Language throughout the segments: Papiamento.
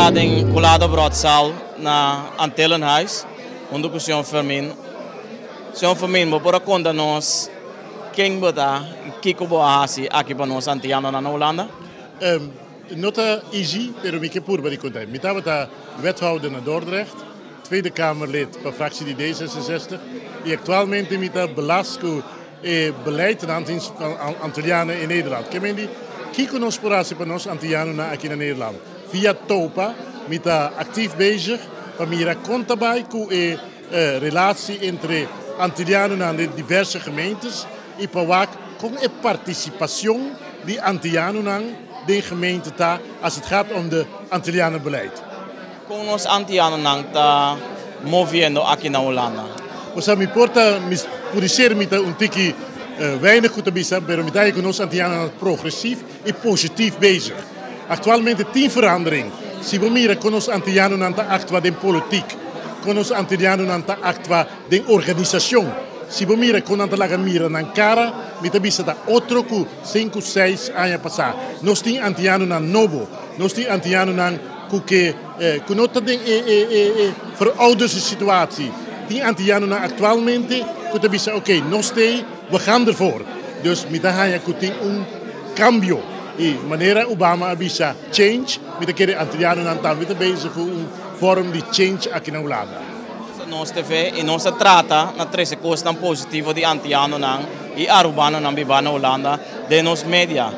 pará den Colado Broodzaal na Antillenhuis, huntu ku señor Fermin. Señor Fermin, bo por a konta nos ken bo ta i kiko bo a hasi aki pa nos antianonan na Hulanda? No ta easy, pero mi ke purba di konta. Mi tabata wethouder na Dordrecht, Tweede Kamerlid pa fractie di D66 i aktualmente mi ta belast ku e beleid ten aanzien van Antillianen in Nederland. Ke men di, kiko nos por hasi pa nos Antillianonan aki na Nederland? Via TOPA mi ta aktief bezig pa mira kon ta bai ku e relatie entre Antillianonan den diverse gemeentes i pa wak kon e participacion di Antillianonan den gemeente ta als het gaat om de Antillianenbeleid. Kon nos Antianonan ta moviendo aki na Hulanda? Osea mi por ta, mi pudi ser mi ta un tiki weinig ku ta bisa, pero mi ta haña ku nos Antianonan ta progresief i positief bezig. Aktualmente tin verandering. Si bo mira kon nos Antianonan ta aktua den politiek, kon nos Antianonan ta aktua den organisashon, si bo mira kon nan ta laga mira nan kara, mi ta bisa ta otro ku sinku, seis aña pasá. Nos tin Antianonan nobo, nos tin Antianonan ku ke ku no ta den e e e e verouderde situatie. Tin Antianonan aktualmente ku ta bisa oké, nos t'ei, we gaan ervoor. Dus mi ta haña ku tin un kambio. I manera Obama a bisa change, mi ta kere Antianonan tambe ta bezig ku un vorm di change aki na Hulanda. Nos TV i nos a trata na trese kosnan positivo di Antianonan i Arubanonan bibá na Hulanda den nos media.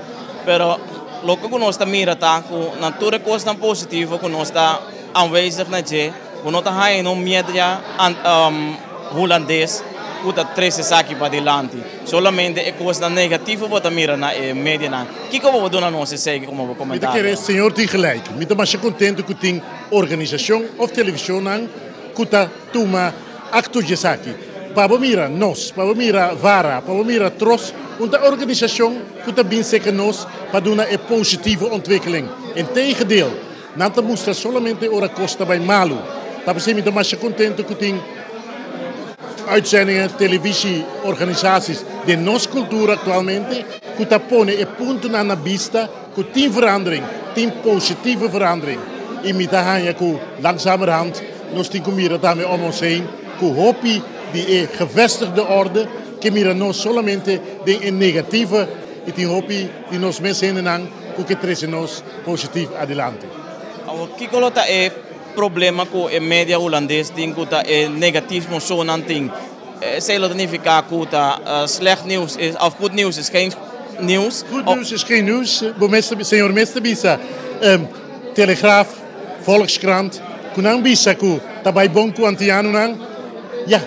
Pero loke ku nos ta mira ta ku na tur e kosnan positivo ku nos ta aanwezig na dje, bo no ta haña no media hulandes ku ta trese esaki padilanti. Solamente e kosnan negativo bo ta mira na e medianan. Kiko bo por duna nos esei komo bo Mi ta komentario? kere señor tin gelijk. Mi ta masha kontentu ku tin organisashon òf televishonnan ku ta tuma akto dje esaki. Pa bo mira nos, pa bo mira Vara, pa bo mira Tros, un ta organisashon ku ta bin seka nos pa duna e positivo ontwikkeling. Integendeel, nan ta mustra solamente ora kos ta bai malu. Ta p'esei mi ta masha kontentu ku tin uitzendingen, televisie, organisaties den nos kultura aktualmente ku ta pone e puntonan na bista ku tin verandering, tin positivo verandering. I mi ta haña ku langzamerhand nos tin ku mira tambe om ons heen ku hopi di e gevestigde orde ke mira nos solamente den e negative i tin hopi di nos mes hendenan ku ke trese nos positief adelante. Awor kiko lo ta e problema ku e media hulandes tin ku ta e negatismo so nan tin? Esei lo ta nifiká ku ta slecht nieuws is of goed nieuws is geen nieuws? Goed nieuws is geen nieuws, bo mes ta señor mes ta bisa Telegraaf, Volkskrant ku nan bisa ku ta bai bon ku antianonan, ya,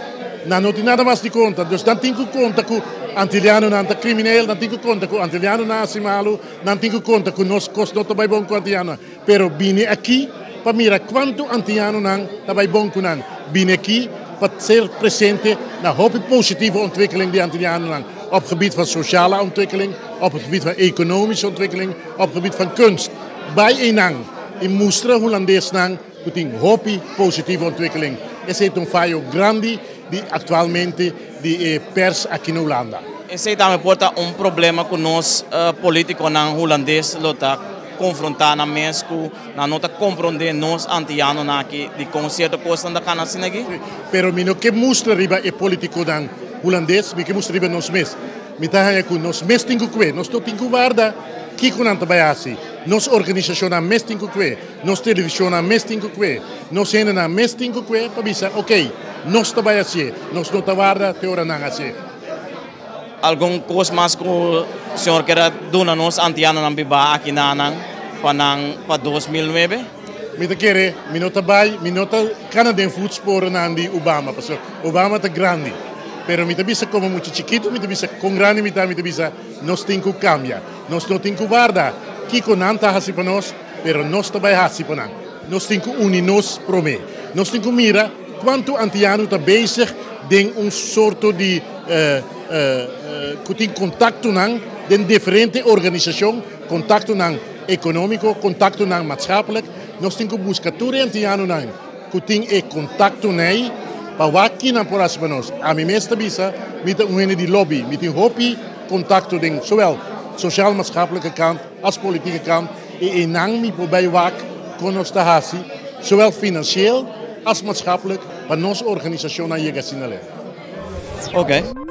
nan no tin nada mas di konta. Dus nan tin ku konta ku antilianonan ta krimineel, nan tin ku konta ku antilianonan a hasi malu, nan tin ku konta ku nos kos no ta bai bon ku antianonan. Pero bini aki pa mira kuantu antianonan ta bai bon ku nan. Bini aki pa ser presente na hopi positivo ontwikkeling di antilianonan op gebied van sociale ontwikkeling, op het gebied van economische ontwikkeling, op gebied van kunst. Bai einan i mustra hulandesnan ku tin hopi positivo ontwikkeling. Esei ta un fayo grandi di aktualmente di e pers aki na Hulanda. Esei tambe por ta un problema ku nos politikonan hulandes lo ta konfrontá nan mes ku nan no ta komprondé nos antianonan aki dikon sierto kosnan ta kana asina aki. Pero mi no ke mustra riba e politikonan hulandes, mi ke mustra riba nos mes. Mi ta haña ku nos mes tin ku kue, nos no tin ku warda kiko nan ta bai hasi. Nos organisashonnan mes tin ku kue, nos televishonnan mes tin ku kue, nos hendenan mes tin ku kue pa bisa, okey, nos ta bai hasié, nos no ta warda te ora nan hasié. Algun kos mas ku señor kier a duna nos antianonan bibá aki nanan pa nan pa 2009? Mi ta kere, mi no ta bai, mi no ta kana den voetsporennan di Obama, pasobra Obama ta grandi. Pero mi ta bisa komo mucha chikitu, mi ta bisa kon grandi mi ta, mi ta bisa nos tin ku kambia. Nos no tin ku warda kiko nan ta hasi pa nos, pero nos ta bai hasi pa nan. Nos tin ku uni nos promé. Nos tin ku mira kuantu antiano ta bezig den un sorto di ku tin kontaktonan den diferente organisashon, kontaktonan ekonómiko, kontaktonan maatschappelijk. Nos tin ku buska tur e antianonan ku tin e kontaktonan ei pa wak kinan por hasi pa nos. Ami mes ta bisa mi ta un hende di lobby, mi tin hopi kontakto den zowel sociaal-maatschappelijke kant as politieke kant i einan mi por bai wak. Kon nos ta hasi, zowel financieel als maatschappelijk, pa nos organisashon a yega asina leu. Ok.